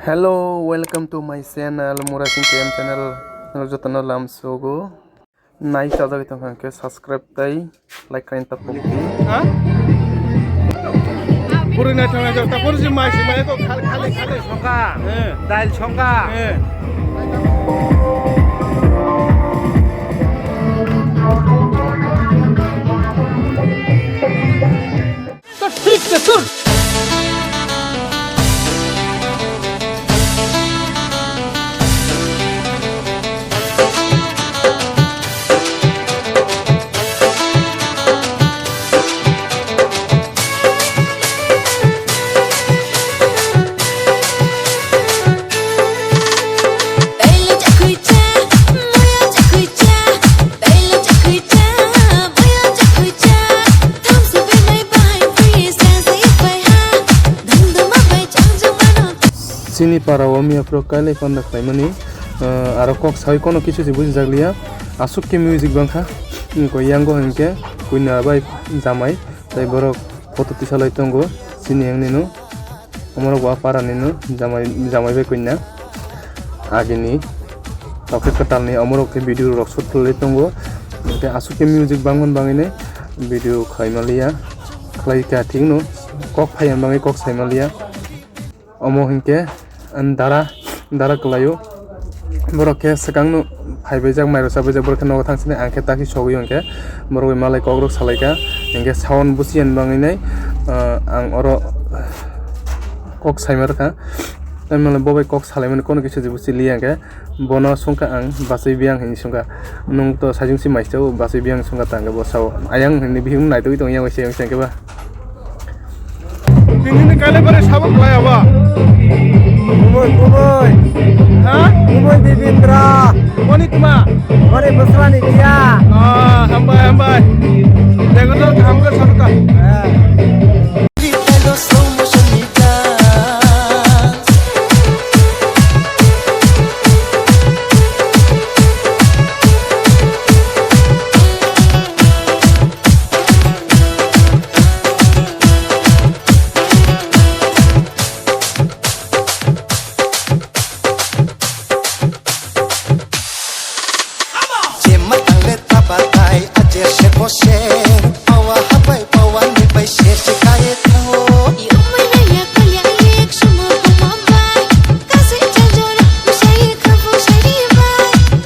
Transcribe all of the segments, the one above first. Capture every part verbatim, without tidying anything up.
Hello, welcome to my channel, Murasing K M channel. Nang jotono lamsogo. Nai chajagwi tongkha hwnkhe subscribe tei like khaina tapok di. Ha? Puri nai thang nai jok, ta puri si mai si mai ko khali, khali, khali. Songkha. Eh. Dail songkha. Eh. Chini para o miya phuru kailai panda khlaimani, ah, aro kok sawi kono kisu se bujijakliya. Aswk khe music bangkha, ko yango hinkhe kuina bai jamai, tei borok photo tisalai tongo chini yangnino. Omorok bo a para nino jamai, jamai bai koina agini tokhe kwtalni omorok khe video rok shoot khlai tongo. Hinkhe aswk khe music bangmani bagwino video khlai manliya, khlai kha thikno kok phaiya bagwi kok sai manliya. Omo hinkhe dara, dara kwlaio. Borok khe swkangno phaibaijak, mairok chabaijak, borok khe nogo thangsini, ang khe takhi sogwi hwnkhe borok bai malai kokrok salaikha, hinkhe sound busiyan bagwinai, ah, ang oro kok saima rwkha. Tamni hwnle bo bai kok salaimani kono kisa se busi liya hinkhe bono swngkha ang, bachwi biyang hinwi swngkha, "Nwng to sajwng si mai chao, bachwi biyang swngkha ta?" Hinkhe bo sao, "Ayang," hinwi bihik naitugwi tongya, waisa yang hinkhe ba. Tini ni kale bare sabo khlai aba. Kumoi, kumoi. Ha? Kumoi Bibindra. Moni tuma? Moni Busrani dia. Ah, hambai, hambai. Jaga dor kaham khe sabo ka. Eh. Jema tangle tabatai ajer se boser, pawa habai pawa ni bai ser se kaye thango.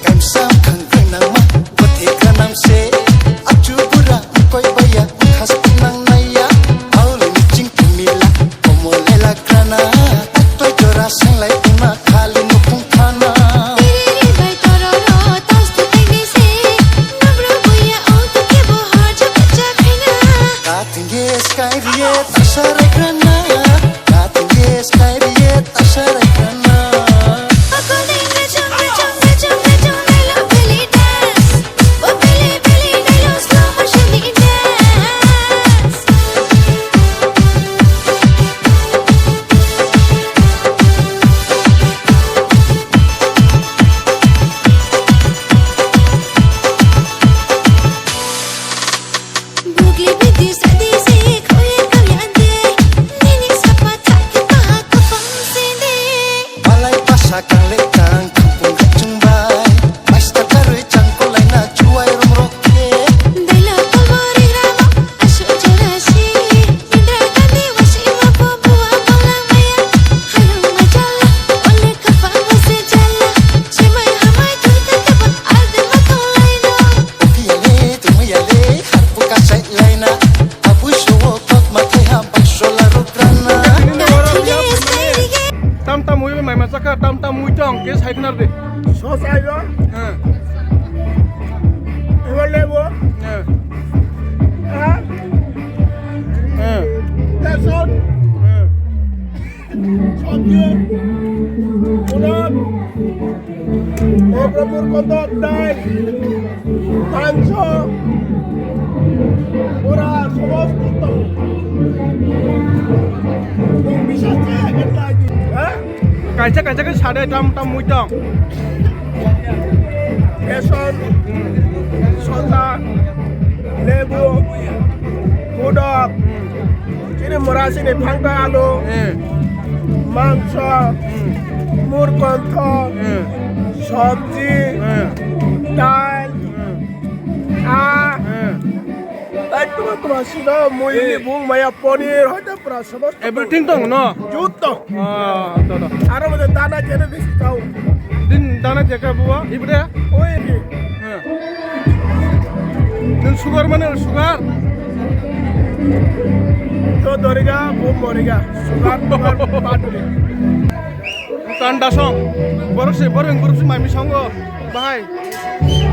Kaimsam khang gwnangma, bwthai gwnang se. Achu bura koi baya, khas nang naya. Aul ni ching tumila, komo lela krana. Aklai jora sanglai tuma, khali nukhung khana. Bai tororo, tas tu tengni se. Nabru buya, o tu kebo har chak chak hina. Katinge sky riye, tasare krana. Katinge sky riye, tasare krana. Balai basa kang le kang, khumpung kachung bai. Paista karwi chang kolai na chuwai rong rok khe. Dailo kolmo ri ramo, asuk jora si. Indra Gandhi wasi wapo buwa bola maya. Hayung majala, ole kapang wasi jala. Simai hamai tui tete ba arde ma kolai no. Upiale, tumayale, harpu kasai laina. Abu showo kok mathai ha bakso la rukrana. Tam tam ui mai masa kha, tam tam ui tong ke sai khnar de. Sos ayo. He. Ibo lebo. He. Ha? He. Teson. He. Sotyo. Unan. O Prabhur koto dai, manso, pura somosto to. Mung bisa kaya kan lagi, ha? Kaisa kaisa khe sade tam tam mui tong. Beson, soda, lebu, kudok, chini mora chini phangta alu. Eh. Mangso, hmm, murkontho, hmm, sabji, hmm, dal, hmm, aa, hmm, ekdom ekdom sino, mui, eh, bung maya, paneer, hoito pura somosto. Everything tong no? Jutto. Ah, to, to. Aro mode dana jene besi tao. Din dana jeka buwa, ibre? Oi. Hmm. Nung sugar mane sugar? To doriga, bum moriga. Sugar, sugar, patuli. Tanda song. Borok se, borok group se mami songo. Bahai.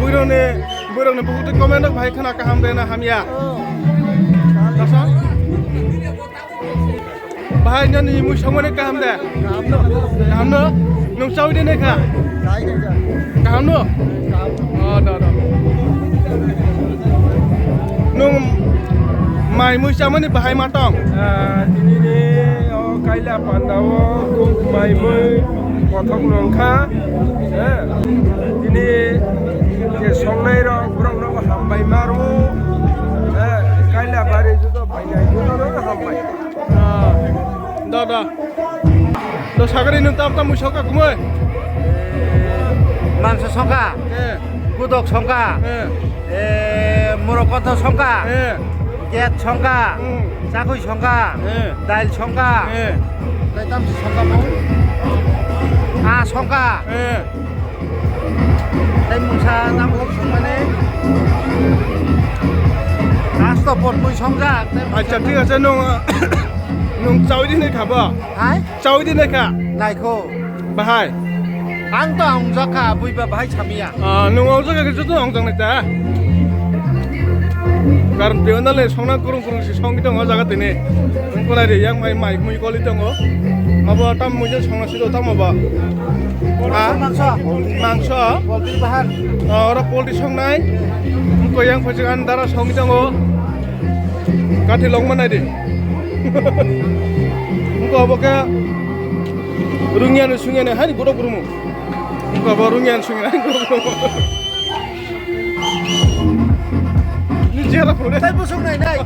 Buirone, buirone bukutu comment rok bahai khana kaham de na hamya. Tanda song. Bahai, nini mui songmani kaham de? Kaham no? Nung chawi de naikha? Chai naikha. Kaham no? Kaham. Oh, da, da. Nung mai mui chamani bahai ma tong? Ah, tini ni o kaila panda o kuk mai mui kothok nungkha. Eh, tini je songnai rok borok no hambai maro. Eh, kaila bari judo phainai judo no hambai. Ah, da, da. Do sagari nung tam tam mui songkha kumui? Mangso songkha, eh, gudok songkha, eh, eh, murok kothok songkha, eh, get songkha, hmm, chakhui songkha, eh, dail songkha, eh, tai tam si songkha mo? A songkha. Eh. Tei mungsa nang kok songmani. Asto potmui songjak. Acha, thik ase, nung, nung chawi di naikha bo? Hai? Chawi di naikha? Naikho. Bahai? Ang to ang jakha, bui ba bahai samiya. Ah, nung ang jakha, joto ang jaknai ta. Karon tei wngna le songna kurung kurung si songwi tongo o jaga tini. Wngkha nai re yang mai mai mui koli tongo. Abo tam mui je songna siro tamo ba. Ha? Mangso. Mangso. Poultry bahar. Ah, oro poultry songnai. Wngkha yang phai ang dara songwi tongo. Kathi longma nai di. Wngkha abo khe rungya no sungya no hani borok rumu. Wngkha abo rungya no sungya no hani borok rumu. Ni jera pore. Tai busuk nai nai.